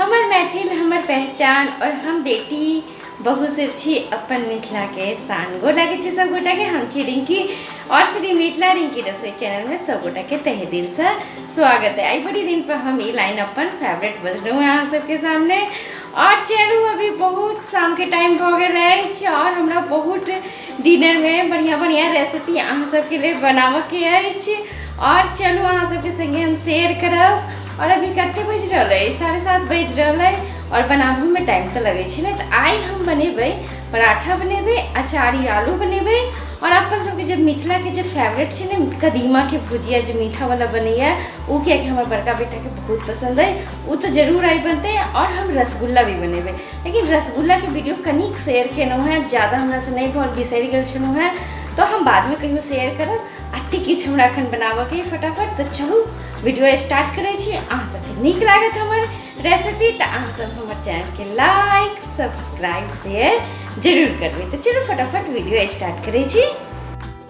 हमर मैथिल हमर पहचान और हम बेटी बहु सब छी अपन मिथिला के शान। गोर लागै छी सब गोटा के, हम छी रिंकी और श्री मिथिला रिंकी रसोई चैनल में सब गोटा के तहे दिल से स्वागत है। आई बड़ी दिन पर हम ई लाइन अपन फेवरेट बजलहुँ अहाँ सबके सामने। और चलू अभी बहुत शाम के टाइम भऽ गेल अछि और हमरा बहुत डिनर में बढ़िया बढ़िया रेसिपी अहाँ सबके लिए बनाबऽके अछि और चलू अहाँ सबके संगे हम शेयर करब। और अभी कते बजि रहल अइ, 7:30 बजि रहल अइ और बनाबहोमे टाइम तऽ लगै छै ने। तऽ आइ हम बनेबै पराठा, बनेबै अचारी आलू बनेबै और अपन सबके जे मिथिलाके जे फेवरेट छै ने कदीमाके भुजिया जे मीठावला बनैए ओ, कियाकि हमर बड़का बेटाके बहुत पसन्द अइ, ओ तऽ जरूर आइ बनतै। और हम रसगुल्ला भी बनेबै, लेकिन रसगुल्लाके वीडियो कनिक शेयर केलहुँ हेँ, ज्यादा हमरासँ नहि भऽ, बिसरि गेल छलहुँ हेँ, तऽ हम बादमे कहियो शेयर करब। एतेक किछु हमरा एखन बनाबऽके अइ फटाफट। तऽ चलू वीडियो स्टार्ट करै छी। अहाँ सबके नीक लागत हमर रेसिपी तऽ अहाँ सब हमर चैनलके लाइक सब्सक्राइब शेयर जरूर करबै। तऽ चलू फटाफट वीडियो स्टार्ट करै छी।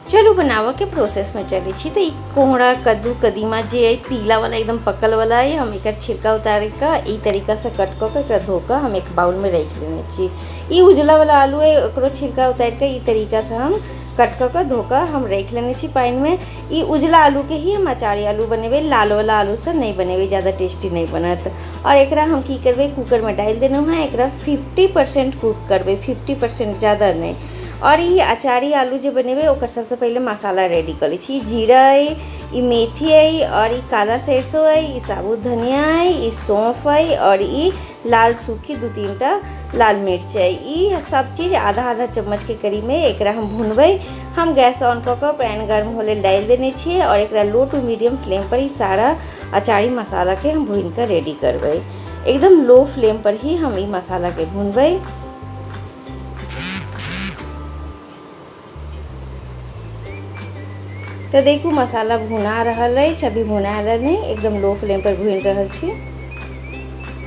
चलू बनाबऽके प्रोसेसमे चलै छी। तऽ ई कोहड़ा कद्दू कदीमा जे अइ पीलावला एकदम पकलवला अइ, हम एकर छिलका उतारिकऽ ई तरीकासँ कट कऽ कऽ एकरा धो कऽ हम एक बाउलमे राखि लेने छी। ई उजलावला आलू अइ, ओकरो छिलका उतारिकऽ ई तरीकासँ हम कट कऽ कऽ धो कऽ हम राखि लेने छी पानिमे। ई उजला आलूके ही हम अचारी आलू बनेबै, लालवला आलूसँ नहि बनेबै, ज्यादा टेस्टी नहि बनत। आओर एकरा हम की करबै, कूकरमे डालि देलहुँ हेँ, एकरा 50% कुक करबै, 50%, ज्यादा नहि। आओर ई अचारी आलू जे बनेबै ओकर सबसँ पहिले मसाला रेडी कऽ लै छी। ई जीरा अइ, ई मेथी अइ आओर ई काला सरिसो अइ, ई साबुत धनिया अइ, ई सौँफ अइ आओर ई लाल सूखी 2-3 टा लाल मिर्च अइ। ई सब चीज आधा आधा चम्मचके करीबमे एकरा हम भुनबै। हम गैस ऑन कऽ कऽ पैन गर्म होय लेल डालि देने छियै आओर एकरा लो टू मीडियम फ्लेमपर ई सारा अचारी मसालाके हम भुनि कऽ रेडी करबै। एकदम लो फ्लेमपर ही हम ई मसालाके भुनबै। तऽ देखू मसाला भुना रहल अछि, अभी भुनायल नहि, एकदम लो फ्लेम पर भुनि रहल छी।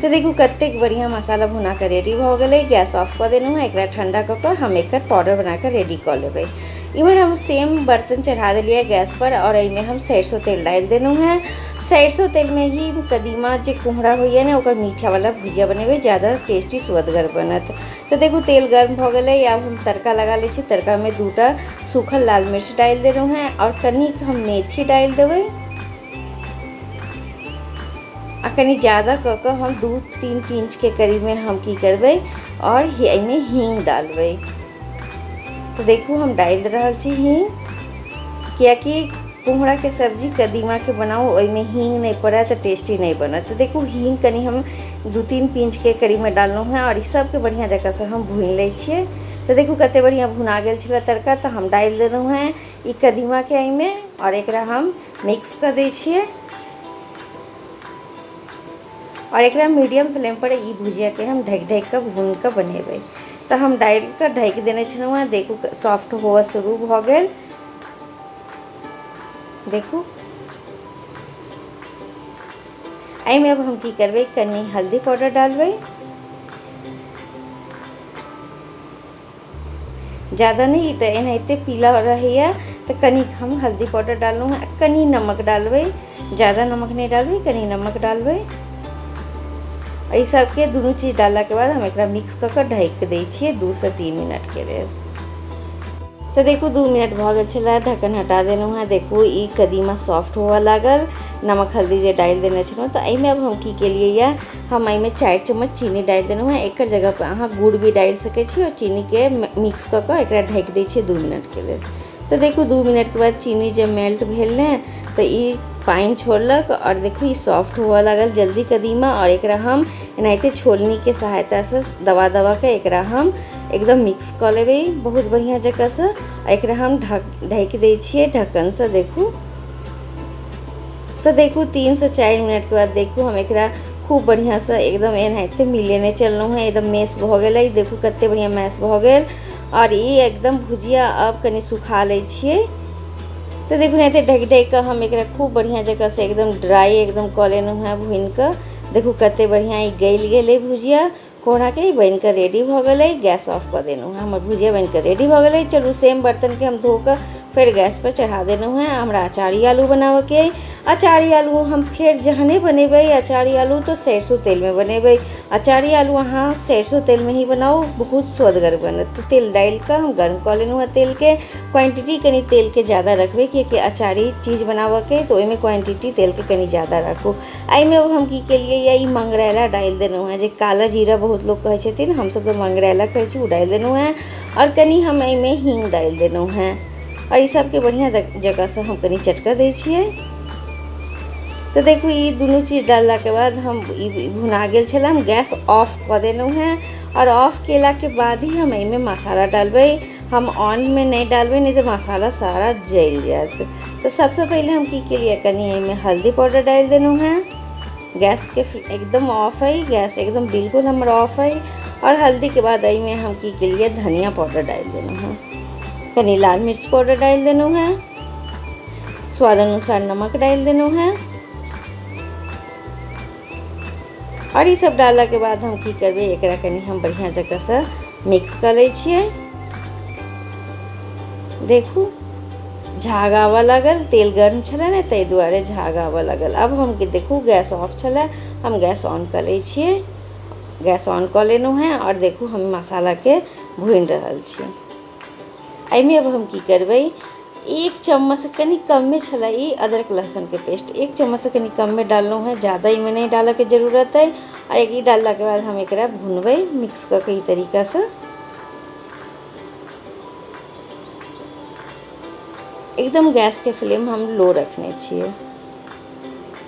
तऽ देखू कतेक बढ़िआँ मसाला भुना कऽ रेडी भऽ गेलै। गैस ऑफ कऽ देलहुँ हेँ, एकरा ठण्डा कऽ कऽ हम एकर पाउडर बना कऽ रेडी कऽ लेबै। इम्हर हम सेम बर्तन चढ़ा देलियै गैस पर आओर एहिमे हम सरिसो तेल डालि देलहुँ हेँ। सरिसो तेलमे ही कदीमा जे कुम्हरा होइए ने ओकर मीठावला भुजिया बनेबै, ज्यादा टेस्टी सुअदगर बनत। तऽ देखू तेल गर्म भऽ गेलै, आब हम तड़का लगा लै छी। तड़कामे 2टा सूखल लाल मिर्च डालि देलहुँ हेँ आओर कनिक हम मेथी डालि देबै आ कनि ज्यादा कऽ कऽ हम 2-3 पिंचके करीबमे हम की करबै आओर एहिमे हींग डालबै। तऽ देखू हम डालि रहल छी हींग, कियाकि कुम्हराके सब्जी कदीमाके बनाउ ओहिमे हींग नहि पड़ै तऽ टेस्टी नहि बनत। तऽ देखू हींग कनि हम 2-3 पिंचके करीबमे डाललहुँ हेँ आओर ई सबके बढ़िआँ जकाँसँ हम भूनि लै छियै। तऽ देखू कतेक बढ़िआँ भुना गेल छलै तड़का। तऽ हम डालि देलहुँ हेँ ई कदीमाके एहिमे आओर एकरा हम मिक्स कऽ दै छियै आओर एकरा मीडियम फ्लेमपर ई भुजियाके हम ढकि ढकि कऽ भूनि कऽ बनेबै। तऽ हम डालि कऽ ढकि देने छलहुँ हेँ। देखू सॉफ्ट होअ शुरू भऽ गेल। देखू एहिमे अब हम की करबै, कनि हल्दी पाउडर डालबै, ज्यादा नहि, तऽ एनाहिते पीला रहैए तऽ कनिक हम हल्दी पाउडर डाललहुँ हेँ। कनि नमक डालबै, ज्यादा नमक नहि डालबै, कनि नमक डालबै। आओर ई सबके दुनू चीज डाललाके बाद हम एकरा मिक्स कऽ कऽ ढकि दै छियै 2 से 3 मिनटके लेल। तऽ देखू 2 मिनट भऽ गेल छलै, ढक्कन हटा देलहुँ हेँ। देखू ई कदीमा सॉफ्ट हुअ लागल, नमक हल्दी जे डालि देने छलहुँ। तऽ एहिमे आब हम की केलियै यऽ, हम एहिमे 4 चम्मच चीनी डालि देलहुँ हेँ। एकर जगहपर अहाँ गुड़ भी डालि सकै छी आओर चीनीके मिक्स कऽ कऽ एकरा ढकि दै छियै 2 मिनटके लेल। तऽ देखू 2 मिनटके बाद चीनी जे मेल्ट भेल ने तऽ ई पानि छोड़लक आओर देखू ई सॉफ्ट हुअ लागल जल्दी कदीमा। आओर एकरा हम एनाहिते छोलनीके सहायतासँ दबा दबा कऽ एकरा हम एकदम मिक्स कऽ लेबै बहुत बढ़िआँ जकाँसँ। एकरा हम ढकि दै छियै ढक्कनसँ। देखू तऽ देखू 3 से 4 मिनटके बाद देखू हम एकरा खूब बढ़िआँसँ एकदम एनाहिते मिलेने चललहुँ हेँ, एकदम मैश भऽ गेलै। देखू कतेक बढ़िआँ मैश भऽ गेल आओर ई एकदम भुजिया अब कनि सुखा लै छियै। तऽ देखू एनाहिते ढकि ढकि कऽ हम एकरा खूब बढ़िआँ जकाँसँ एकदम ड्राइ एकदम कऽ लेलहुँ हेँ भुनि कऽ। देखू कतेक बढ़िआँ ई गलि गेलै भुजिया कोहराके, बनि कऽ रेडी भऽ गेलै। गैस ऑफ कऽ देलहुँ हेँ, हमर भुजिया बनि कऽ रेडी भऽ गेलै। चलू सेम बर्तनके हम धो कऽ फेर गैसपर चढ़ा देलहुँ हेँ। हमरा अचारी आलू बनाबऽके अइ। अचारी आलू हम फेर जहने बनेबै अचारी आलू तऽ सरिसो तेलमे बनेबै। अचारी आलू अहाँ सरिसो तेलमे ही बनाउ, बहुत स्वदगर बनत। तऽ तेल डालिकऽ हम गर्म कऽ लेलहुँ हेँ। तेलके क्वान्टिटी कनि तेलके ज्यादा रखबै, किएकि अचारी चीज बनाबऽके अइ तऽ ओहिमे क्वान्टिटी तेलके कनि ज्यादा राखू। एहिमे अब हम की केलियै यऽ, ई मंगरैला डालि देलहुँ हेँ, जे काला जीरा बहुत लोक कहै छथिन, हमसभ तऽ मंगरैला कहै छी, ओ डालि देलहुँ हेँ। आओर कनि हम एहिमे हीङ्ग डालि देलहुँ हेँ आओर ई सभके बढ़िआँ जकाँसँ हम कनि चटकऽ दै छियै। तऽ देखू, ई दुनू चीज डाललाके बाद हम ई भुना गेल छलै, हम गैस ऑफ कऽ देलहुँ हेँ। आओर ऑफ केलाके बाद ही हम एहिमे मसाला डालबै, हम ऑनमे नहि डालबै, नहि तऽ मसाला सारा जलि जायत। तऽ सभसँ पहिले हम की केलियै, कनि एहिमे हल्दी पाउडर डालि देलहुँ हेँ। गैसके एकदम ऑफ अइ, गैस एकदम बिल्कुल हमर ऑफ अइ। आओर हल्दीके बाद एहिमे हम की केलियै, धनिया पाउडर डालि देलहुँ हेँ, कनि लाल मिर्च पाउडर डालि देलहुँ हेँ, स्वाद अनुसार नमक डालि देलहुँ हेँ। आओर ई सब डाललाके बाद हम की करबै, एकरा कनि हम बढ़िआँ जकाँसँ मिक्स कऽ लै छियै। देखू, झाग आबऽ लागल। तेल गर्म छलै ने, ताहि दुआरे झाग आबऽ लागल। आब हम देखू, गैस ऑफ छलै, हम गैस ऑन कऽ लै छियै। गैस ऑन कऽ लेलहुँ हेँ आओर देखू, हम मसालाके भूनि रहल छी। एहिमे अब हम की करबै, एक चम्मचसँ कनि कमे छलै ई अदरक लहसुनके पेस्ट, एक चम्मचसँ कनि कमे डाललहुँ हेँ, ज्यादा एहिमे नहि डालऽके जरूरत अइ। आओर ई डाललाके बाद हम एकरा भुनबै मिक्स कऽ कऽ ई तरीकासँ। एकदम गैसके फ्लेम हम लो रखने छियै।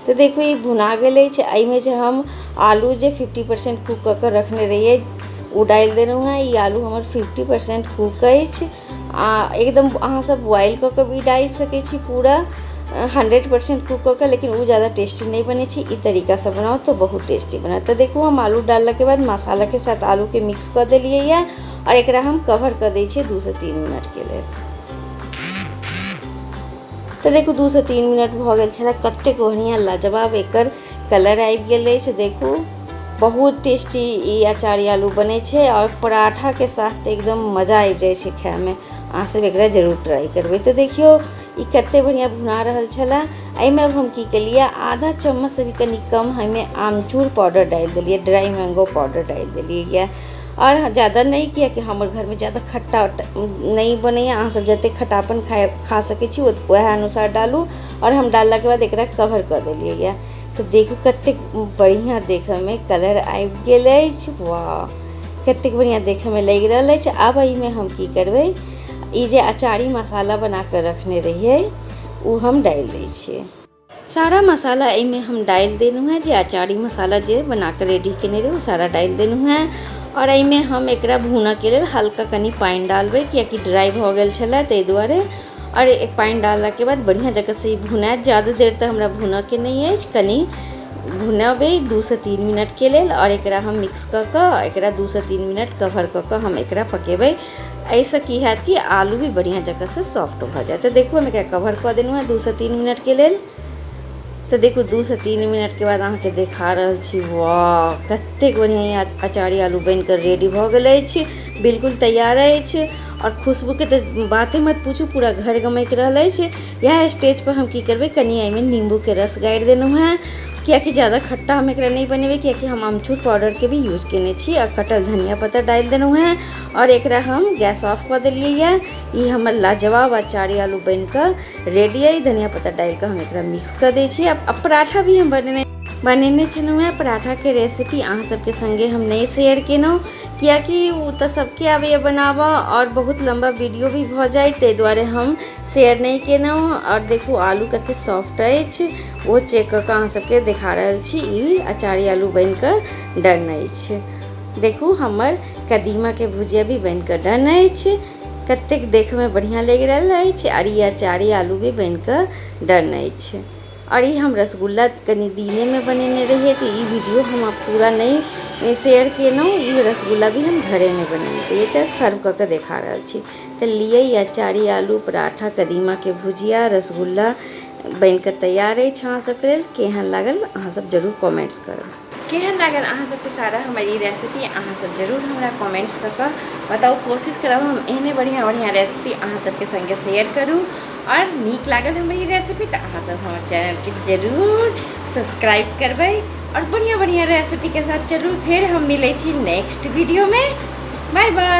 तऽ देखू, ई भुना गेल अछि। एहिमे जे हम आलू जे 50% कुक कऽ कऽ रखने रहियै, ओ डालि देलहुँ हेँ। ई आलू हमर 50% कुक अछि आ एकदम अहाँसभ बॉयल कऽ कऽ भी डालि सकै छी पूरा 100% कुक कऽ कऽ, लेकिन ओ ज्यादा टेस्टी नहि बनै छै। ई तरीकासँ बनाउ तऽ बहुत टेस्टी बनत। तऽ देखू, हम आलू डाललाके बाद मसालाके साथ आलूके मिक्स कऽ देलियै यए आओर एकरा हम कवर कऽ दै छियै 2 सँ 3 मिनटके लेल। तऽ देखू, 2 सँ 3 मिनट भऽ गेल छलै। कतेक बढ़िआँ लाजवाब एकर कलर आबि गेल अछि। देखू, बहुत टेस्टी ई अचारी आलू बनै छै आओर पराठाके साथ तऽ एकदम मजा आबि जाइ छै खाइमे। अहाँसभ एकरा जरूर ट्राइ करबै। तऽ देखियौ, ई कतेक बढ़िआँ भुना रहल छलै। एहिमे अब हम की केलियै, आधा चम्मचसँ भी कनि कम एहिमे आमचूर पाउडर डालि देलियै, ड्राइ मैंगो पाउडर डालि देलियै यए। आओर ज्यादा नहि, किएकि हमर घरमे ज्यादा खट्टा नहि बनैए। अहाँसभ जतेक खट्टापन खा सकै छी, उएह अनुसार डालू। आओर हम डाललाके बाद एकरा कवर कऽ देलियै यए। तऽ देखू, कतेक बढ़िआँ देखयमे कलर आबि गेल अछि। वाह, कतेक बढ़िआँ देखयमे लागि रहल अछि। आब एहिमे हम की करबै, ई जे अचारी मसाला बना कऽ रखने रहियै, ओ हम डालि दै छियै। सारा मसाला एहिमे हम डालि देलहुँ हेँ। जे अचारी मसाला जे बना कऽ रेडी केने रही, ओ सारा डालि देलहुँ हेँ। आओर एहिमे हम एकरा भूनऽके लेल हल्का कनि पानि डालबै, किएकि ड्राइ भऽ गेल छलै ताहि दुआरे। आओर पानि डाललाके बाद बढ़िआँ जकाँसँ ई भुनाएत। ज्यादा देर तक हमरा भूनऽके नहि अछि, कनि भुनबै 2 सँ 3 मिनटके लेल। आओर एकरा हम मिक्स कऽ कऽ एकरा 2 सँ 3 मिनट कवर कऽ कऽ हम एकरा पकेबै। एहिसँ की हैत कि आलू भी बढ़िआँ जकाँसँ सॉफ्ट भऽ जायत। तऽ देखू, हम एकरा कवर कऽ देलहुँ हेँ 2 सँ 3 मिनटके लेल। तऽ देखू, 2 सँ 3 मिनटके बाद अहाँके देखा रहल छी। वाह, कतेक बढ़िआँ ई अचारी आलू बनि कऽ रेडी भऽ गेल अछि, बिल्कुल तैयार अछि। आओर खुशबूके तऽ बाते मत पूछू, पूरा घर गमकि रहल अछि। इएह स्टेजपर हम की करबै, कनि एहिमे नीम्बूके रस गाड़ि देलहुँ हेँ, किएकि ज्यादा खट्टा हम एकरा नहि बनेबै, किएकि हम आमचूर पाउडरके भी यूज कयने छी। आओर कटल धनिया पत्ता डालि देलहुँ हेँ आओर एकरा हम गैस ऑफ कऽ देलियै यए। ई हमर लाजवाब अचारी आलू बनि कऽ रेडी अइ। धनिया पत्ता डालि कऽ हम एकरा मिक्स कऽ दै छी। आब पराठा भी हम बनेने बनेने छलहुँ हेँ। पराठाके रेसिपी अहाँ सबके सङ्गे हम नहि शेयर केलहुँ, किएकि ओ तऽ सबके आबैए बनाबऽ आओर बहुत लम्बा वीडियो भी भऽ जाइत, ताहि दुआरे हम शेयर नहि केलहुँ। आओर देखू, आलू कतेक सॉफ्ट अछि, ओ चेक कऽ कऽ अहाँ सबके देखा रहल छी। ई अचारी आलू बनि कऽ डन अछि। देखू, हमर कदीमाके भुजिया भी बनि कऽ डन अछि। कतेक देखयमे बढ़िआँ लागि रहल अछि। आओर ई अचारी आलू भी बनि कऽ डन अछि। आओर ई हम रसगुल्ला कनि दिनेमे बनेने रहियै, तऽ ई वीडियो हम पूरा नहि शेयर केलहुँ। ई रसगुल्ला भी हम घरेमे बनेने रहियै, तऽ सर्व कऽ कऽ देखा रहल छी। तऽ लिअ, ई अचारी आलू, पराठा, कदीमाके भुजिया, रसगुल्ला बनि कऽ तैयार अछि अहाँ सबके लेल। केहन लागल, अहाँ सब जरूर कमेंट्स करब। केहन लागल अहाँ सबके सारा हमर ई रेसिपी, अहाँ सब जरूर हमरा कमेंट्स कऽ कऽ बताउ। कोशिश करब हम एहने बढ़िआँ बढ़िआँ रेसिपी अहाँ सबके संगे शेयर करू। और नीक लागल हमर ई रेसिपी तऽ अहाँ सब हमर चैनलके जरूर सब्सक्राइब करबै और बढ़िआँ बढ़िआँ रेसिपीके साथ चलू फेर हम मिलै छी नेक्स्ट वीडियोमे। Bye bye.